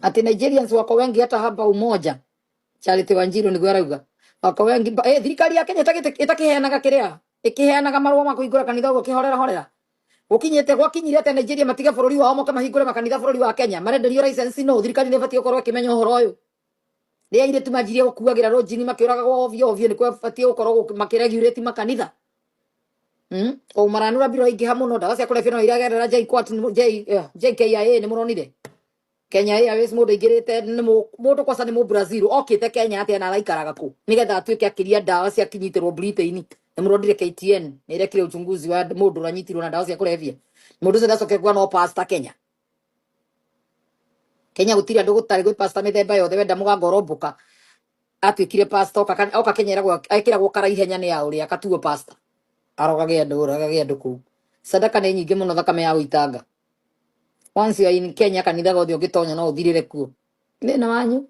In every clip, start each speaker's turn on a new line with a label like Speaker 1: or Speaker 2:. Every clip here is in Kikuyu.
Speaker 1: Ati Nigerians wako wengi hata hapa Umoja. Charity Wanjiru niguo arauga. Wako wengi thirikari ya Kenya ĩtakĩheanaga kĩrĩa ĩkĩheanaga marũa ma kũhingũra kanitha ũguo kĩhorera horera. Gũkinyĩte gwakinyire atĩ Nigeria matige bũrũri wao moke mahingũre makanitha bũrũri wa Kenya. Marenderio license no thirikari nĩ ĩbatiĩ gũkorwo ĩkĩmenya ũhoro ũyũ. Rĩrĩa airĩtu manjirie gũkuagĩra rũnjini makĩũragagwo ovyo ovyo nĩ kwabatiĩ gũkorwo makĩregulate makanitha. O maranura mbiro ingĩha mũno ndawa cia kũrebia no iragerera JKUAT JKIA nĩ mũronire. Kenya Airways mũndũ aingĩrĩte nĩ mũndũ kwaca nĩ mũ-Brazil okĩte Kenya atĩa na araikaraga kũ nĩgetha atuĩke akĩria ndawa cia kinyitĩrwo Britain. Nĩ mũronire KTN nĩ ĩrekire uchunguzi wa mũndũ ũranyitirwo na ndawa cia kũrebia. Mũndũ ũcio ndacokire kuga no pastor Kenya. Kenya gũtirĩ andũ gũtarĩ gwĩ pastor mĩthemba yothe wenda mũgango ũrombũka atuĩkire pastor oka Kenya eragwo ekĩragwo kara ihenya nĩ ya ũrĩa akatuo pastor arogage andũ oragage andũ kũu. Sadaka nĩ nyingĩ mũno thakame ya gũitanga. Once you are in Kenya kanitha gothe ũngĩtonya no ũthirĩre kuo. Thĩna wanyu.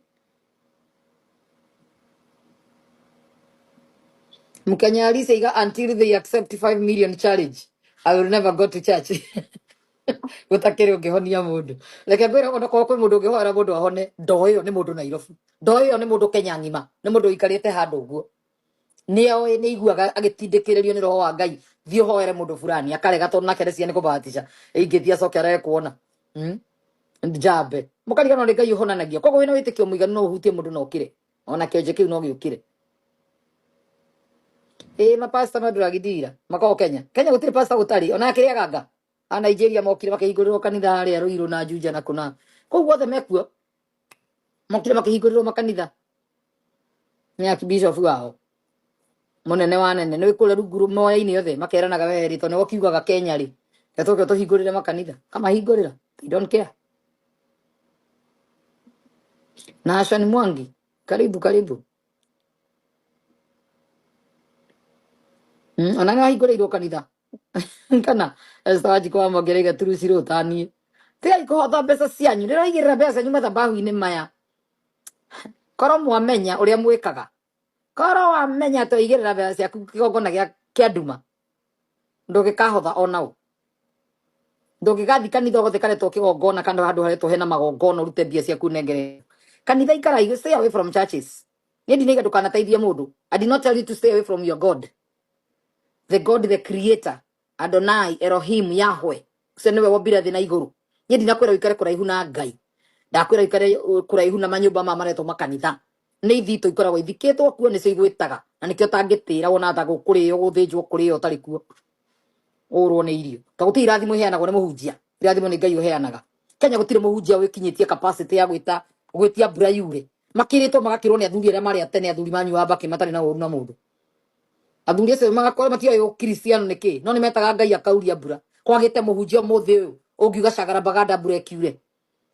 Speaker 1: Mkenya Alice iga until they accept 5 million challenge I will never go to church. Gũtakĩrĩ ũngĩhonia mũndũ. Reke ngwĩre onokorwo kwĩ mũndũ ũngĩhoera mũndũ ahone, ndoo ĩyo nĩ mũndũ Nairobi. Ndoo ĩyo nĩ mũndũ Kenya ng'ima. Nĩ mũndũ ũikarĩte handũ ũguo. Nĩ oĩ nĩ aiguaga agĩtindĩkĩrĩrio nĩ roho wa Ngai thiĩ ũhoere mũndũ fulani akarega tondũ nake areciria nĩ kũbahatisha ingĩthiĩ acoke arege kuona. Njambe. Mũkariganĩrwo nĩ Ngai ũhonanagia. Koguo wĩna wĩtĩkio mũiganu no ũhutie mũndũ na ũkĩre. Ona kĩonje kĩu no gĩũkĩre. Ĩĩ mapasta ma drug dealer makoragwo Kenya. Kenya gũtirĩ pasta gũtarĩ ona akĩrĩaga nga. A Nigeria mokire makĩhingũrĩrwo kanitha harĩa Ruiru na Juja na kũna. Kũu guothe mekuo. Mokire makĩhingũrĩrwo makanitha. Nĩ archbishop wao. Mũnene wa nene nĩ kũrĩa rungu moya-inĩ othe makeranaga we rĩ tondũ nĩwe ũkiugaga Kenya rĩ. Reke tũke tũhingũrĩre makanitha. Kamahingũrĩra. They don't care. Nashon Mwangi, karibu karibu. Ona nĩ wahingũrĩirwo kanitha. Kana Esther Wanjikũ wa Mongereiga turuci rũtaniĩ. Tigai kũhotha mbeca cianyu. Ndĩraigĩrĩra mbeca cianyu mathabahu-inĩ maya. Korwo mwamenya ũrĩa mwĩkaga. Korwo wamenya atĩ waigĩrĩra mbeca ciaku kĩgongona gĩa kĩa nduma. Ndũngĩkahotha ona ũ. Ndũngĩgathiĩ kanitha ũgothe karetwo kĩgongona kana handũ haretwo hena magongona ũrute mbia ciaku nengere. Kanitha ikara stay away from churches. Niĩ ndinaiga ndũkanateithie mũndũ. I did not tell you to stay away from your God. The God the creator. Adonai, Elohim, Yahweh. Ũcio nĩwe wombire thĩ na igũrũ. Niĩ ndinakwĩra ũikare kũraihu na Ngai. Ndakwĩra ũikare kũraihu na manyũmba ma maretwo makanitha. Nĩ ithitũ ikoragwo ithikĩtwo kuo nĩcio igwĩtaga. Na nĩkĩo ũtangĩtĩra wona ta gũkũrĩo gũthĩnjwo kũrĩo ũtarĩ kuo. Ũrwo nĩ irio. Ta gũtirĩ irathimo iheanagwo nĩ mũhunjia. Irathimo nĩ Ngai ũheanaga. Kenya gũtirĩ mũhunjia wĩkinyĩtie capacity ya gwĩta gwĩtia mbura yure. Makĩrĩtwo magakĩrwo nĩ athuri arĩa marĩ a tene athuri manyuaga mbakĩ matarĩ na ũru na mũndũ. Athuri acio magakorwo matioĩ ũkristiano nĩ kĩ no nĩ metaga Ngai akauria mbura. Kwagĩte mũhunjia ũmũthĩ ũyũ ũngiuga cagara baganda mbura ĩkiure.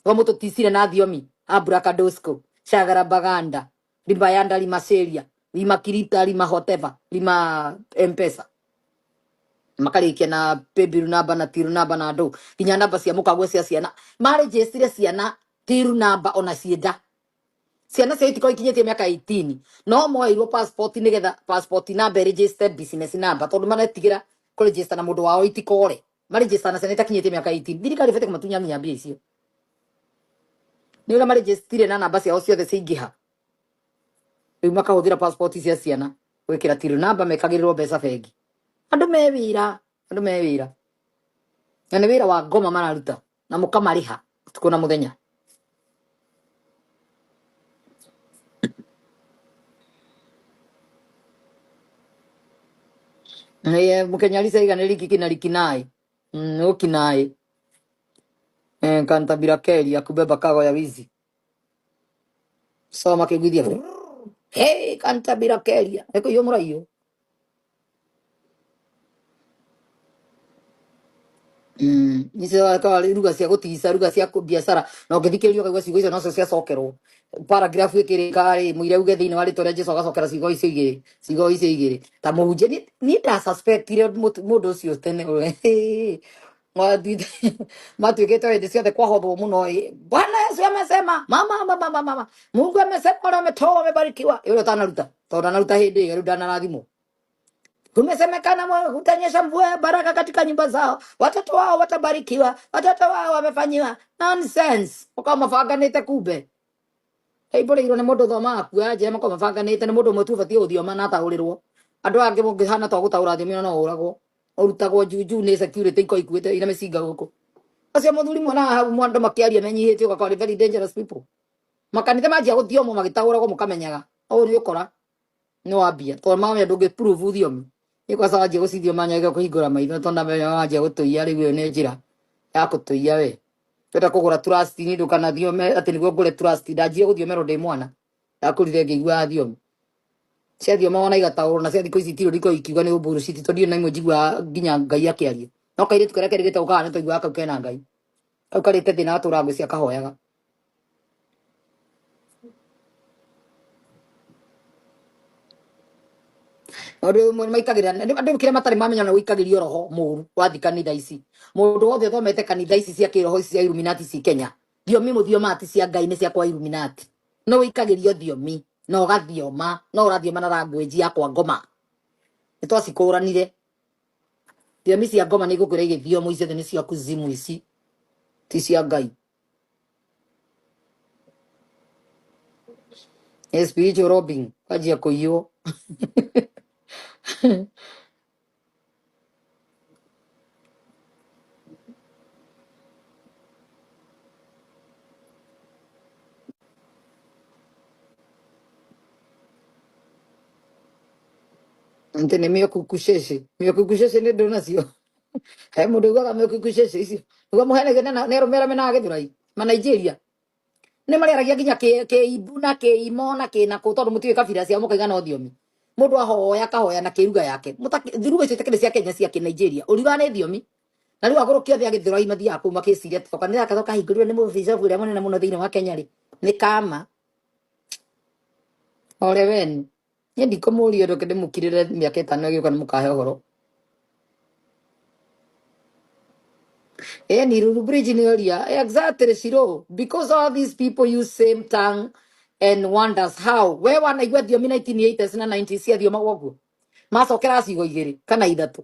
Speaker 1: Ngo mũtũticire na thiomi abrakadosko cagara baganda libayanda limaseria limakirita lima whatever lima mpesa makarĩkia na paybill namba na till namba na andũ nginya namba cia mũkagwe cia ciana marĩnjĩcire ciana till namba ona cienda ciana ciao itikorwo ikinyĩtie mĩaka 18 no moeirwo passport nĩgetha passport namba ĩregister business namba tondũ maretigĩra kũregister na mũndũ wao itikore maregister na ciana itakinyĩtie mĩaka 18 thirikari ĩbatiĩ kũmatunya nginya mbia icio nĩ ũrĩa marĩgistire na namba ciao ciothe ciaingĩha rĩu makahũthĩra passport cia ciana gwĩkĩra till namba mekagĩrĩrwo mbeca bengi andũ me wĩra andũ me wĩra na nĩ wĩra wa ngoma mararuta na mũkamarĩha ũtukũ na mũthenya. Mũkenya Alice nĩ riki kina rikinai ukinai kantabira keri akubeba kago ya wizi so makĩiguithia hey kantabira keria ĩkũiywo mũraiyũ. Icio akarĩ ruga cia gũtica ruga cia biacara na ũngĩthikĩrĩria ũkaigua ciugo icio nocio ciacokerwo paragraph ĩkĩrĩka rĩ mũira uge thĩinĩ wa rĩtwa rĩa Jesu agacokera ciugo icio igĩrĩ ciugo icio igĩrĩ ta mũhunjia niĩ nda suspectire mũndũ ũcio tene matuĩkĩte hĩndĩ ciothe kwahothwo mũno ĩ Bwana Yesu amesema mama mama mama mama Mungu amesema wale wametoa wamebarikiwa. Ĩ ũrĩa ũtanaruta tondũ ndanaruta hĩndĩ ĩyo rĩu ndanarathimwo. Kumesemekana kutanyesha mvua ya baraka katika nyumba zao, watoto wao watabarikiwa, watoto wao wamefanyiwa nonsense. Ukawa mabanganĩte kumbe heimbũrĩirwo nĩ mũndũ thomaga kuoya njĩra makorwo mabanganĩte nĩ mũndũ ũmwe tu ũbatiĩ gũthioma na ataũrĩrwo. Andũ angĩ mũngĩhana to gũtaũra thiomi no ũragwo, ũrutagwo juju nĩ security ikorwo ikuĩte ina mĩcinga gũkũ. Acio mũthuri mwonaga hau andũ makĩaria menyihĩtie ũgakora nĩ very dangerous people. Makanitha manjia gũthiomwo magĩtaũragwo mũkamenyaga ũyũ nĩ ũkora nĩ wambia tondũ mamenya ndũngĩ prove thiomi nĩ kwaca wanjia gũcithioma nyage kũhingũra maitho tondũ ndamenya wanjia gũtũiya rĩu ĩyo nĩ njĩra ya gũtũiya we. Twenda kũgũra trust ni ndũkanathiome atĩ nĩguo ngũre trust. Ndanjire gũthiomerwo ndĩ mwana, ndakũrire ngĩiguaga thiomi ciathioma ona igataũrwo na cia thikũ ici itirĩ ndiko ikiuga nĩ bullshit tondũ ndiũĩ na imwe njiguaga nginya Ngai akĩaria. No kairĩtu karĩa kerĩgĩte gũkaga nĩ twaiguaga kau kena Ngai, kau karĩte thĩ na gatũraga ngwĩciria kahoyaga. Andũ amwe maikagĩrĩra andũ kĩrĩa matarĩ mamenya nĩ gũikagĩrio roho mũru wathi kanitha ici. Mũndũ wothe ũthomete kanitha ici cia kĩroho ici cia Illuminati ci Kenya, thiomi mũthiomaga ti cia Ngai nĩ cia kwa Illuminati. No wĩikagĩrio thiomi na ũgathioma no ũrathioma na language ya kwa ngoma. Nĩ twacikũranire thiomi cia ngoma nĩ igũkwĩra igĩthiomo icio nĩ cia kuzimu, ici ti cia Ngai. Nĩ spiritual robbing kwanjia kũiywo. Ante nĩ mĩokukucece mĩokukucece nĩ ndũ nacio he mũndũ ugaga mĩokukucece icio nĩguo mũhenagia nĩ arũme arĩa menaga gĩthũrai ma Nigeria nĩ marĩaragia nginya kĩimbu na kĩimo na kĩnakũ tondũ mũtiũĩ kabira ciao mũkaiga no thiomi. Mũndũ ahoya akahoya na kĩruga yake. Ruga icio itakĩrĩ cia Kenya cia kĩ Nigeria ũriugaga nĩ thiomi. Na rĩu agũrũki othe a gĩthũrai mathiaga kũu makĩciria atĩ kanitha gaka kahingũrirwo nĩ mũbishop ũrĩa mũnene mũno thĩinĩ wa Kenya rĩ nĩ kama ole wenu. Niĩ ndikũmũria ũndũ ndĩmũkirĩre mĩaka 5 ĩgĩũka nĩ mũkahe ũhoro. Ĩni Ruru Bridge nĩ oria exactly Shiro, because all these people use same tongue and wonders how we wanaigua thiomi 1980s na 90s ciathiomagwo ũguo macokera ciugo igĩrĩ kana ithatũ.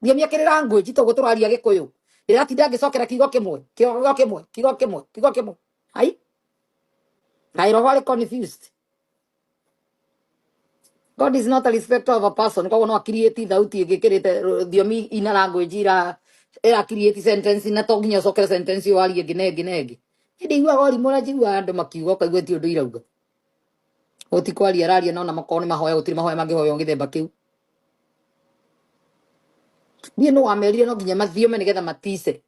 Speaker 1: Thiomi akĩrĩ language toguo tũraria gĩkũyũ ndĩratinda ngĩcokera kiugo kĩmwe kiugo kĩmwe kiugo kĩmwe kiugo kĩmwe. Ai kaĩ roho arĩ confused. God is not a respecter of a person. Koguo no create thauti ĩngĩkĩrĩte thiomi ina language ira ĩra create sentence na to nginya ũcokere sentence ĩyo warie ĩngĩ na ĩngĩ na ĩngĩ. Niĩ ndiguaga ũrimũ ũrĩa njiguaga andũ makiuga ũkaigua ti ũndũ irauga. Gũtikwaria araria no na makorwo nĩ mahoya gũtirĩ mahoya mangĩhoywo gĩthemba kĩu. Niĩ no wamerire no nginya mathiome nĩgetha matice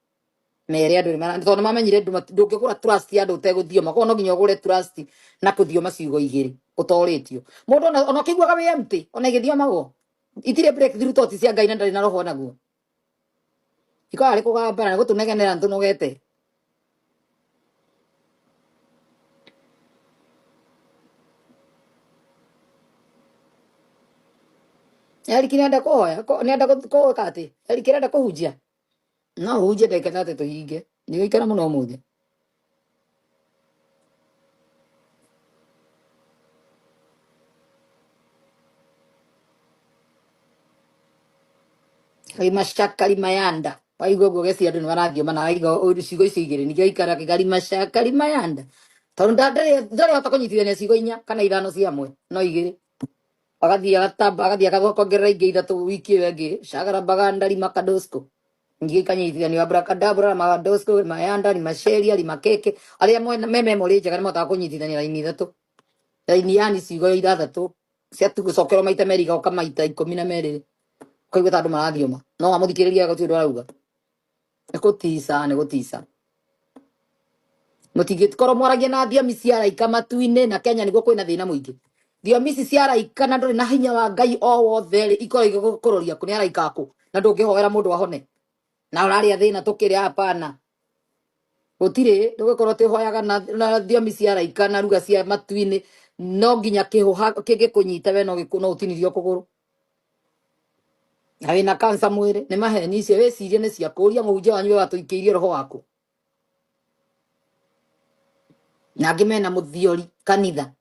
Speaker 1: mere andũ nĩ tondũ nĩmamenyire ndũngĩgũra trust ya andũ ũtegũthioma. Koguo no nginya ũgũre trust na kũthioma ciugo igĩrĩ ũtorĩtio. Mũndũ ona ũkĩiguaga wĩ empty ona igĩthiomagwo itirĩ breakthrough thoughts cia Ngai na ndarĩ na roho naguo. Ikoragwo arĩ kũgambana nĩ gũtũnegenera nĩtũnogete. Eric nĩenda kũhoya nĩenda kũĩka atĩ Eric arenda kũhunjia no ũhunjie ndagĩka 30 tũhinge ndigũikara mũno ũmũthĩ. Karimashaka rimayanda waigua ũguo geci andũ nĩ marathioma na waigua ciugo icio igĩrĩ ningĩ waikara karimashaka rimayanda tondũ ndarĩ hota kũnyitithania ciugo inya kana ithano cia hamwe no igĩrĩ agathiĩ agatamba agathiĩ akongerera ingĩ ithatũ wiki ĩyo ĩngĩ shagara baganda rimakadosko ingĩ ikanyitithanio abracadabra magadosko mayanda rimasheria rimakeke arĩa me memory njega nĩmahotaga kũnyitithania raini ithatũ raini yani ciugo ithathatũ cia gũcokerwo maita merĩ igoka maita 12 ũkaigua ta andũ marathioma no wamũthikĩrĩria gũtirĩ ũndũ arauga. Nĩ gũtica nĩ gũtica. Mũtingĩkorwo mwaragia na thiomi cia araika matu-inĩ na Kenya nĩguo kwĩna thĩna mũingĩ. Thiomi ici cia araika na ndũrĩ na hinya wa Ngai o wothe rĩ ikorwo igĩkũroria kũ nĩ araika akũ na ndũngĩhoera mũndũ ahone na ũrarĩa thĩna tũkĩrĩa hapana. Gũtirĩ ndũgĩkorwo atĩ ũhoyaga na thiomi cia araika na ruga cia matu-inĩ no nginya kĩhũha kĩngĩkũnyita we no ũtinirio kũgũrũ na wĩna cancer mwĩrĩ. Nĩ maheni icio wĩcirie nĩ cia kũria mũhunjia wanyu we watũikĩirie roho waku na angĩ mena mũthiori kanitha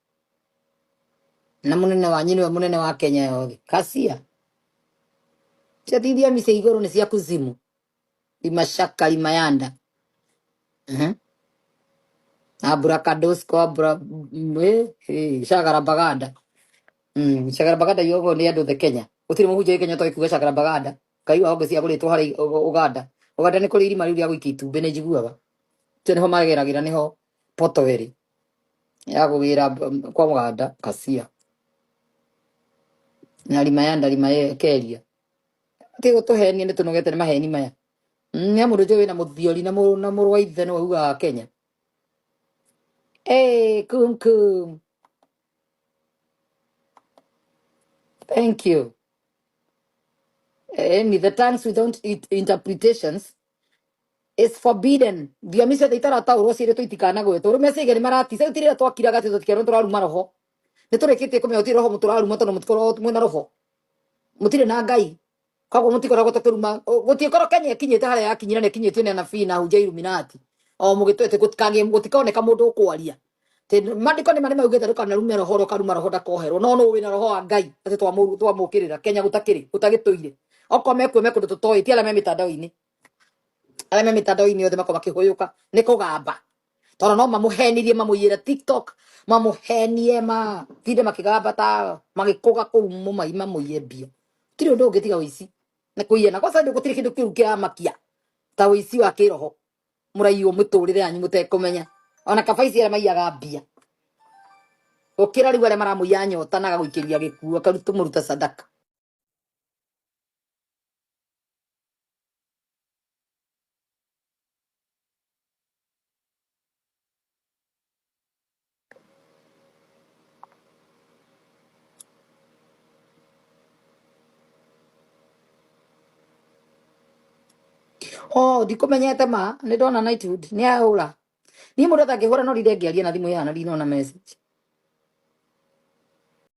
Speaker 1: na mũnene wanyu nĩwe mũnene wa Kenya yothe kacia. Cia ti thiomi cia igũrũ nĩ cia kuzimu. Rimashaka rimayanda. Abrakadosko abra shagara baganda. Shagara baganda yogo nĩ andũ the Kenya. Gũtirĩ mũhunjia wĩ Kenya ũtoĩ kuga shagara baganda. Ngai wa honge ciagũrĩtwo harĩa Uganda. Uganda nĩ kũrĩ irima rĩu rĩa gũikia itumbĩ nĩ njiguaga. Tio nĩho mageragĩra nĩho poto ĩrĩ ya kũgĩra kwa Uganda kasia. Na rimayanda rimakeria. Ti gũtũhenia nĩ tũnogete nĩ maheni maya. Nĩ mũndũ njũĩ wĩna mũthiori na mũrũ wa ithe nĩwe ugaga Kenya. Hey, kum kum. Thank you. Any the tongues without interpretations is forbidden. Thiomi ciothe itarataũrwo ciĩrĩtwo itikanagwetwo. Rĩu meciria nĩ maratica. Rĩu ti rĩrĩa twakiraga atĩ tũtikerwo tũraruma roho. Nĩ tũrĩkĩtie kũmenya gũtirĩ roho mũtũraruma tondũ mũtikoragwo mwĩna roho. Mũtirĩ na Ngai. Koguo mũtikoragwo tũkĩruma. Gũtikorwo Kenya ĩkinyĩte harĩa yakinyire na ĩkinyĩtio nĩ anabii na ahunjia Illuminati. O mũgĩtwete gũtikoneka mũndũ ũkwaria. Maandĩko nĩ marĩa maugĩte ndũkanarume roho ũrĩa ũkaruma roho ndakoherwo. No nũ wĩna roho wa Ngai atĩ twamũkĩrĩra Kenya gũtakĩrĩ gũtagĩtũire. Okorwo mekuo me kũndũ tũtoĩ ti arĩa me mĩtandao-inĩ. Arĩa me mĩtandao-inĩ othe makorwo makĩhũyũka nĩ kũgamba. Tondũ no mamũhenirie mamũiyĩre TikTok, mamũhenie matinde makĩgamba ta magĩkũga kũu mũmai mamũiye mbia. Gũtirĩ ũndũ ũngĩ tiga ũici. Na kũiyana. Kwanza gũtirĩ kĩndũ kĩũru kĩramakia ta ũici wa kĩroho. Mũraiywo mĩtũrĩre yanyu mũtekũmenya. Ona kaba ici arĩa maiyaga mbia. Gũkĩra rĩu arĩa maramũiya nyota na agagũikĩria gĩkuũ akarutũmũruta sadaka. Oh, ndikũmenyete ma nĩ ndona Nightwood nĩ ahũra. Niĩ mũndũ atangĩhũra no rire ngĩaria na thimũ yana ndinona message.